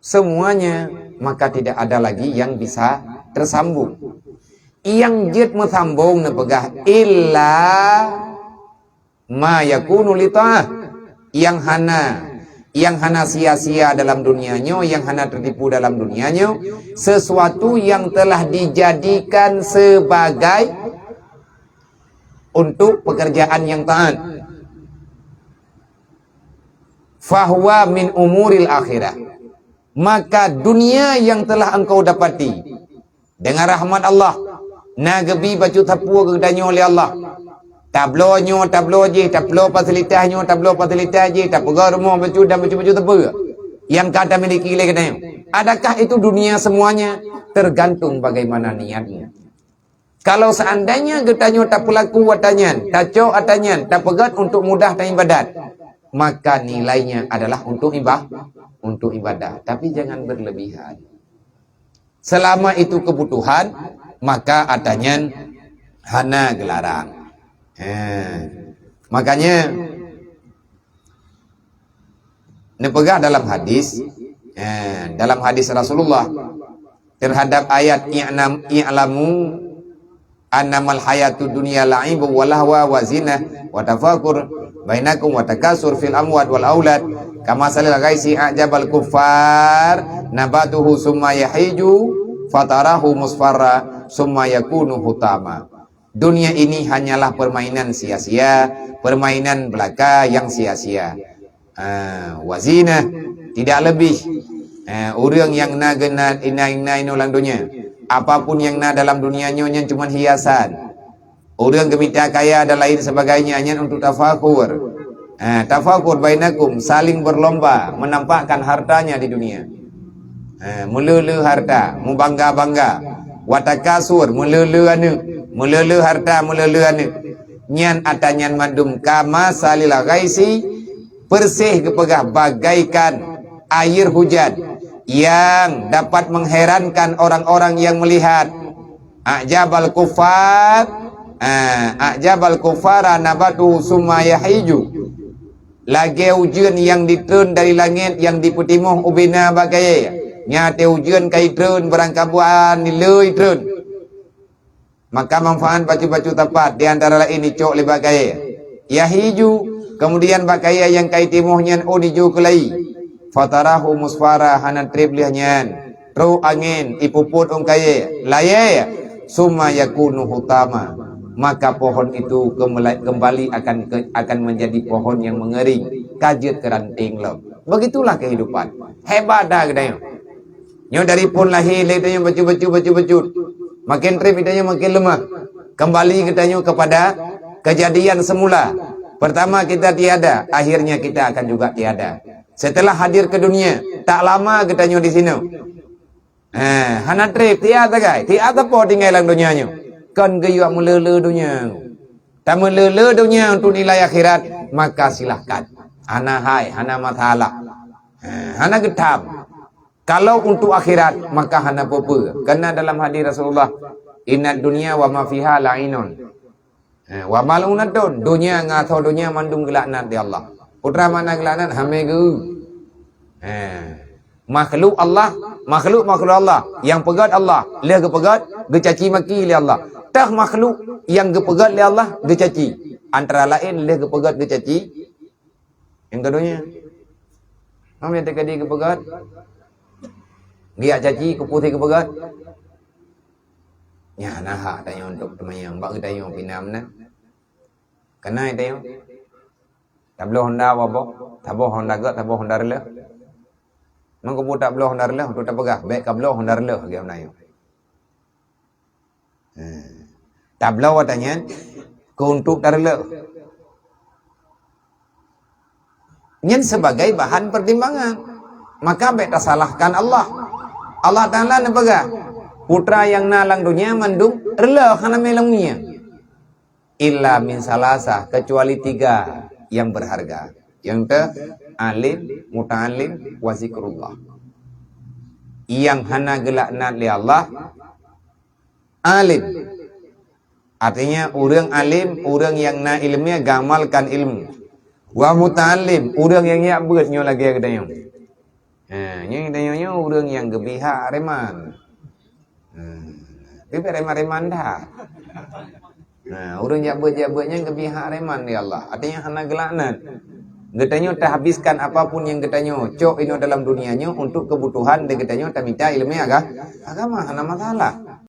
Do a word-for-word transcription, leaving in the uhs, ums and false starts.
semuanya, maka tidak ada lagi yang bisa tersambung. Nyang jeuet meusambong neupeugah illa ma yakunu li ta'ah, nyang hana, nyang hana sia-sia dalam dunia nyoe, nyang hana tertipu dalam dunia nyoe, sesuatu yang telah dijadikan sebagai untuk pekerjaan yang taat. Fahuwa min umuril akhirah. Maka dunia yang telah engkau dapati dengan rahmat Allah, na geubi bacut sapeue keu geutanyoe lé Allah. Tabloe nyoe, tabloe jih, tabloe fasilitas nyoe, tabloe fasilitas jih, tapeugah rumoh bacut dan bacut-bacut sapeue nyang ka tamiliki lé geutanyoe. Adakah itu dunia semuanya? Tergantung bagaimana niatmu. Kalau seandainya geutanyoe tapeulaku atra nyan, tacok atra nyan, tapeugét untuk mudah taibadat, maka nilainya adalah untuk ibah-, untuk ibadah. Tapi jangan berlebihan. Selama itu kebutuhan, maka atra nyan hana geularang. Ha. Makanya, neupeugah dalam hadis, eh, dalam hadis Rasulullah terhadap ayat i'nam-, "I'lamu annamal hayatud dunya la'ibun wa lahwa wa zinah wa tafakur bainakum wa takasur fil amwat wal aulad kamasalil ghaisi a'jabal kuffar nabatuhu summa yahiju fatarahu musfarra summa yakunu hutama." Dunia ini hanyalah permainan sia-sia, permainan belaka yang sia-sia. Ah, wazinah, tidak lebih. Ah, ureuëng nyang na gena-, ina-ina inoe lam donya. Apapun nyang na dalam dunia nyoe nyan cuma hiasan. Ureuëng geumita kaya dan lain sebagainya nyan untuk tafakhur. Ah, tafakhur bainakum, saling berlomba menampakkan hartanya di dunia. Ha, meuleu-leu harta, mubangga-bangga. Watakasur, meuleu-leu aneuëk. Meuleu-leu harta, meuleu-leu aneuëk. Nyan atra nyan mandum kamasalil ghaisi, persis geupeugah bagaikan air hujan yang dapat mengherankan orang-orang yang melihat. A'jabal kuffar, ah, a'jabal kuffara nabatu summa yahiju. Lagée ujeuen nyang jitreun dari langét nyang jipeutimoh ubena bak kayée. Nyan watée ujeuen ka jitreun, barang kabuan dileu jitreun. Maka manfaat bacut-bacut sapat di antara laén jicok lé bak kayée. Yahiju, keumudian bak kayée nyang ka jitimoh nyan ôn jijok keulayi. Fatarahu musfara, hana treb lheueh nyan. Trok angén, jipupot ôn kayée, layée, summa yakunu hutama, maka pohon itu kembali, kembali akan ke, akan menjadi pohon yang mengering, ka jeuet keu ranting lom. Begitulah kehidupan. Hebat dah geutanyoe. Nyoe dari phon lahé lé geutanyoe bacut-bacut, bacut-bacut. Makin treb geutanyoe makin leumah. Kembali geutanyoe kepada kejadian semula. Pertama kita tiada, akhirnya kita akan juga tiada. Setelah hadir ke dunia, tak lama geutanyoe di sinoe. Eh, hana treb, tieb sagai. Tieb sapo tinggai lam donya nyoe. Kon geuyue meuleu-leu donya. Tameuleu-leu donya untuk nilai akhirat, maka silahkan. Hana hai, hana masalah. Eh, hana geutham. Kalau untuk akhirat, maka hana peue-peue. Karena dalam hadis Rasulullah, "Innad dunya wa ma fiha la'inun." Eh, wa mal'unatun, donya ngon asoe donya mandum geulaknat lé Allah. Peue treuk makna geulaknat? Hamé geu. Eh, makhluk Allah, makhluk-makhluk Allah, nyang peugét Allah, lheueh geupeugét, geucaci maki lé Allah. Teuh makhluk nyang geupeugét lé Allah, geucaci. Antara laén lheueh geupeugét geucaci, nyang keudua, hana teukeudi geupeugét, geujak caci, keupeue geupeugét. Nyan na hak tanyoe untuk teumanyong, bak geutanyoe pih na meunan. Keunan tanyoe. Tabloe honda waboh, tabloe honda gét, tabloe honda reuleuh. Meukeupeue tabloe honda reuleuh, untuk tapeugah, bék kabloe honda reuleuh, geuna nyoe. Hmm. Tabloe watée nyan keu untuk tareuleuh. Nyan sebagai bahan pertimbangan. Maka bék tasalahkan Allah. Allah Taala neupeugah, peue treuk nyang na lam donya mandum reuleuh hana mé lam donya. Illa min salasah, kecuali tiga yang berharga. Nyang teu, alim, muta'alim, wa zikrullah. Nyang hana geulaknat lé Allah, alim. Artinya, ureuëng alim, ureuëng nyang na iéleumé, geuamalkan ilmu. Wa muta'alim, ureuëng nyang jak beuet nyoe lagée geutanyoe. Ha, nyoe tanyoe nyoe ureuëng nyang geubri hak preman. Hmm. Tapi preman-preman dah. Nah, ureuëng jak beuet-jak beuet nyan geubri hak preman di Allah. Artinya hana geulaknat. Geutanyoe tahabiskan apapun nyang geutanyoe cok inoe dalam dunia nyoe untuk kebutuhan di geutanyoe tamita ilmu aga-, agama, hana masalah.